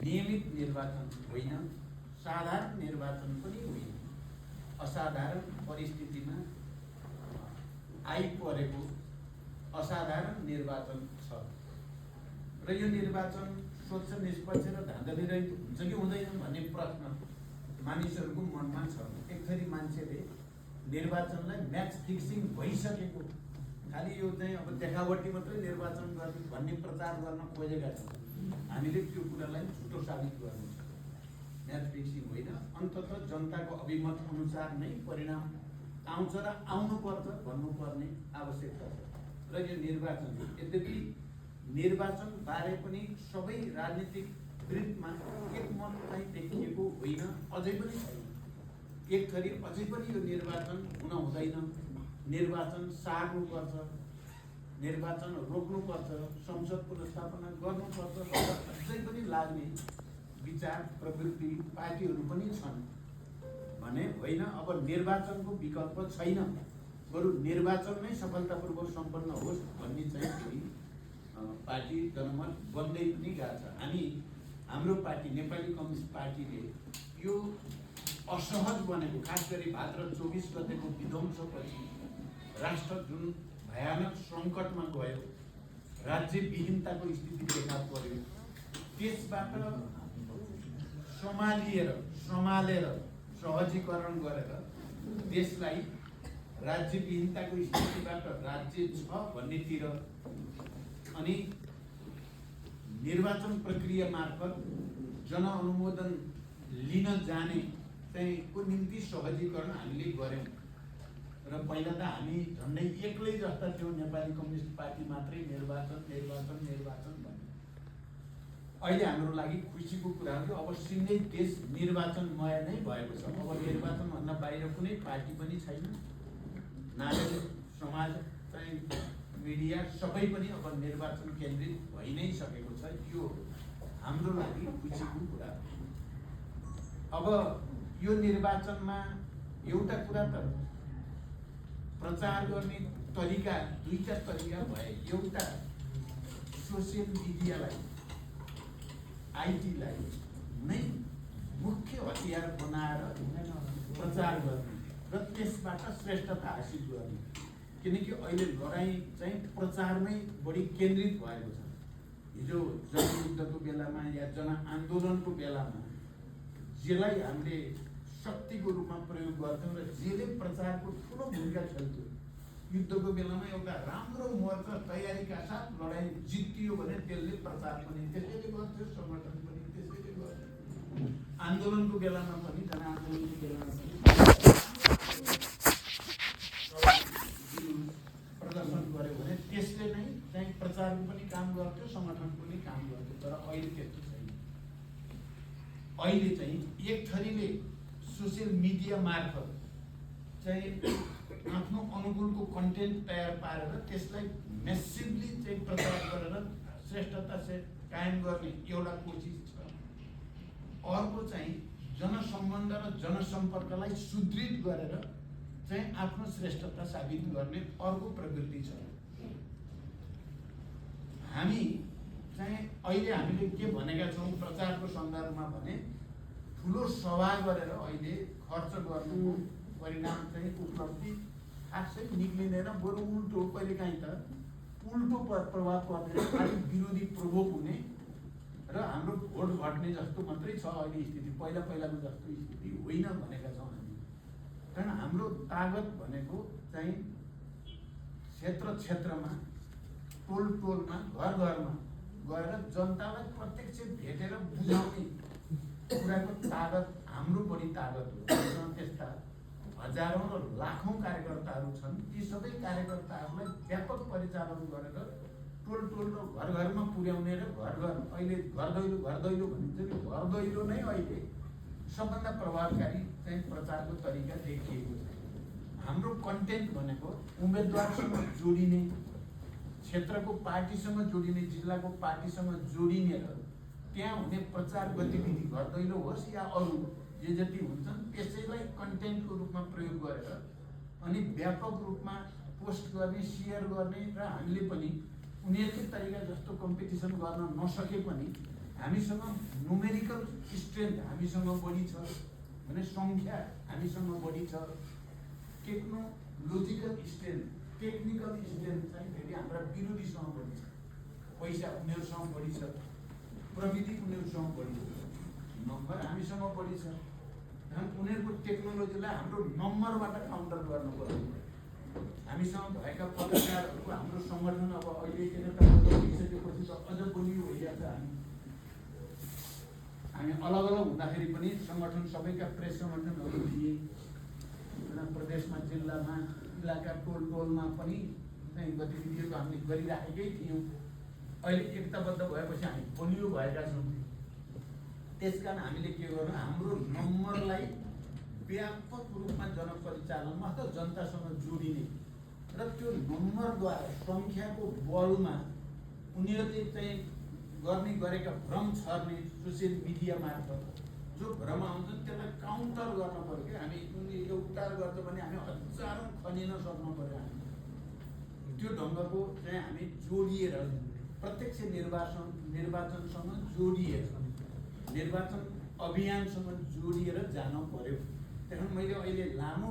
नियमित निर्वाचन होइन, साधारण निर्वाचन पनि होइन, असाधारण परिस्थितिमा आइपरेको असाधारण निर्वाचन छ र यो निर्वाचन स्वच्छ निष्पक्ष र धाँधलीरहित हुन्छ कि हुँदैन भन्ने प्रश्न मानिसहरूको मनमा छ। एकथरी मान्छेले निर्वाचनलाई म्याच फिक्सिङ भइसकेको, खालि यो चाहिँ अब देखावटी मात्रै निर्वाचन गर्ने भन्ने प्रचार गर्न खोजेका छौँ। हामीले त्यो कुरालाई झुटो साबित गर्नु छ। म्याच फिक्सिङ होइन, अन्ततः जनताको अभिमत अनुसार नै परिणाम आउँछ र आउनुपर्छ भन्नुपर्ने आवश्यकता छ। र यो निर्वाचन, यद्यपि निर्वाचन बारे पनि सबै राजनीतिक वृत्तमा एकमत चाहिँ देखिएको होइन, अझै पनि छैन। एक थरी अझै पनि यो निर्वाचन हुन हुँदैन, निर्वाचन सार्नुपर्छ, निर्वाचन रोक्नुपर्छ, संसद पुनर्स्थापना गर्नुपर्छ भनेर अझै पनि लाग्ने विचार प्रवृत्ति पार्टीहरू पनि छन् भने होइन। अब निर्वाचनको विकल्प छैन, बरु निर्वाचन नै सफलतापूर्वक सम्पन्न होस् भन्ने चाहिँ फेरि पार्टी जनमत बन्दै पनि गएको छ। हाम्रो पार्टी नेपाली कम्युनिस्ट पार्टीले यो असहज बनेको, खास गरी भाद्र 24 गतेको विध्वंसपछि राष्ट्र जुन भयानक सङ्कटमा गयो, राज्यविहीनताको स्थिति देखा पर्यो, त्यसबाट सम्हालेर सहजीकरण गरेर देशलाई राज्यविहीनताको स्थितिबाट राज्य छ भन्नेतिर अनि निर्वाचन प्रक्रिया मार्फत जनअनुमोदन लिन जाने चाहिँ को निम्ति सहजीकरण हामीले गर्यौँ। र पहिला त हामी झन्डै एक्लै जस्ता थियौँ, नेपाली कम्युनिस्ट पार्टी मात्रै निर्वाचन निर्वाचन निर्वाचन भन्ने। अहिले हाम्रो लागि खुसीको कुरा हो कि अब सिँगै देश निर्वाचनमय नै भएको छ। अब निर्वाचनभन्दा बाहिर कुनै पार्टी पनि छैन, नागरिक समाज चाहिँ मिडिया सबै पनि अब निर्वाचन केन्द्रित भइ नै सकेको छ। यो हाम्रो लागि खुसीको कुरा हो। अब यो निर्वाचनमा एउटा कुरा त प्रचार गर्ने तरिका, दुईटा तरिका भए। एउटा सोसियल मिडियालाई, आइटीलाई नै मुख्य हतियार बनाएर प्रचार गर्ने र त्यसबाट श्रेष्ठता हासिल गर्ने। किनकि अहिले लडाइँ चाहिँ प्रचारमै बढी केन्द्रित भएको छ। हिजो जनयुद्धको बेलामा या जनआन्दोलनको बेलामा जेलाई हामीले शक्तिको रूपमा प्रयोग गर्थ्यौँ र जेले प्रचारको ठुलो भूमिका खेल्थ्यो। युद्धको बेलामा एउटा राम्रो मोर्चा तयारीका साथ लडाइँ जितियो भने त्यसले प्रचार पनि त्यसैले गर्थ्यो, समर्थन पनि त्यसैले गर्थ्यो। आन्दोलनको बेलामा पनि, जनआन्दोलनको बेलामा पनि प्रदर्शन गर्यो भने त्यसले नै चाहिँ प्रचारको पनि काम गर्थ्यो, समर्थनको पनि काम गर्थ्यो। तर अहिले त्यस्तो छैन। अहिले चाहिँ एक थरीले सोसियल मिडिया मार्फत चाहिँ आफ्नो अनुकूलको कन्टेन्ट तयार पारेर त्यसलाई मेसिभली चाहिँ प्रचार गरेर श्रेष्ठता कायम गर्ने एउटा कोसिस छ। अर्को चाहिँ जनसम्बन्ध र जनसम्पर्कलाई सुदृढ गरेर चाहिँ आफ्नो श्रेष्ठता साबित गर्ने अर्को प्रवृत्ति छ। हामी चाहिँ अहिले हामीले के भनेका छौँ प्रचारको सन्दर्भमा भने, ठुलो सभा गरेर अहिले खर्च गर्नुको परिणाम चाहिँ उपलब्धि खासै निक्लिँदैन, बरु उल्टो कहिलेकाहीँ त उल्टो प्रभाव पर्ने, खालि विरोधी प्रभोक हुने र हाम्रो भोट घट्ने जस्तो मात्रै छ अहिले स्थिति। पहिलाको जस्तो स्थिति होइन भनेका छौँ हामी। कारण हाम्रो तागत भनेको चाहिँ क्षेत्र क्षेत्रमा, टोल टोलमा, घर घरमा गएर जनतालाई प्रत्यक्ष भेटेर बुझाउने कुराको तागत हाम्रो बढी तागत हो। त्यस्ता हजारौं र लाखौं कार्यकर्ताहरू छन्। ती सबै कार्यकर्ताहरूलाई व्यापक परिचालन गरेर टोल टोल र घर घरमा पुर्याउने र घर घर अहिले घर दैलो भनिन्छ नि, घर दैलो नै अहिले सबभन्दा प्रभावकारी चाहिँ प्रचारको तरिका देखिएको छ। हाम्रो कन्टेन्ट भनेको उम्मेदवारसँग जोडिने, क्षेत्रको पार्टीसँग जोडिने, जिल्लाको पार्टीसँग जोडिने र त्यहाँ हुने प्रचार गतिविधि घर दैलो होस् या अरू जे जति हुन्छन् त्यसैलाई कन्टेन्टको रूपमा प्रयोग गरेर अनि व्यापक रूपमा पोस्ट गर्ने, सेयर गर्ने र हामीले पनि उनीहरूले तरिका जस्तो कम्पिटिसन गर्न नसके पनि हामीसँग न्युमेरिकल स्ट्रेन्थ हामीसँग बढी छ भने सङ्ख्या हामीसँग बढी छ, टेक्नोलोजिकल स्ट्रेन्थ टेक्निकल स्ट्रेन्थ चाहिँ फेरि हाम्रा विरोधीसँग बढी छ, पैसा उनीहरूसँग बढी छ, प्रविधि उनीहरूसँग बढी छ, नम्बर हामीसँग बढी छ। उनीहरूको टेक्नोलोजीलाई हाम्रो नम्बरबाट काउन्टर गर्नु पर्यो। हामीसँग भएका पत्रकारहरूको हाम्रो सङ्गठन अब अहिले किन भइसकेपछि त अझ बलियो भइरहेको छ। हामी अलग अलग हुँदाखेरि पनि सङ्गठन सबैका प्रेस सङ्गठनहरू थिए, प्रदेशमा जिल्लामा इलाका टोलमा पनि गतिविधिहरू हामीले गरिराखेकै थियौँ। अहिले एकताबद्ध भएपछि हामी बलियो भएका छौँ। त्यसकारण हामीले के गर्नु, हाम्रो नम्बरलाई व्यापक रूपमा जनपरिचालनमा अथवा जनतासँग जोडिने र त्यो नम्बरद्वारा सङ्ख्याको बलमा उनीहरूले चाहिँ गर्ने गरेका भ्रम छर्ने सोसियल मिडिया मार्फत जो भ्रम आउँछन् त्यसलाई काउन्टर गर्न पर्यो कि हामी एउटा गर्छ भने हामी हजारौँ खनिन सक्नु पर्यो। हामी त्यो ढङ्गको चाहिँ हामी जोडिएर प्रत्यक्ष निर्वाचनसँग जोडिएर निर्वाचन अभियानसँग जोडिएर जान पर्यो। त्यसमा मैले अहिले लामो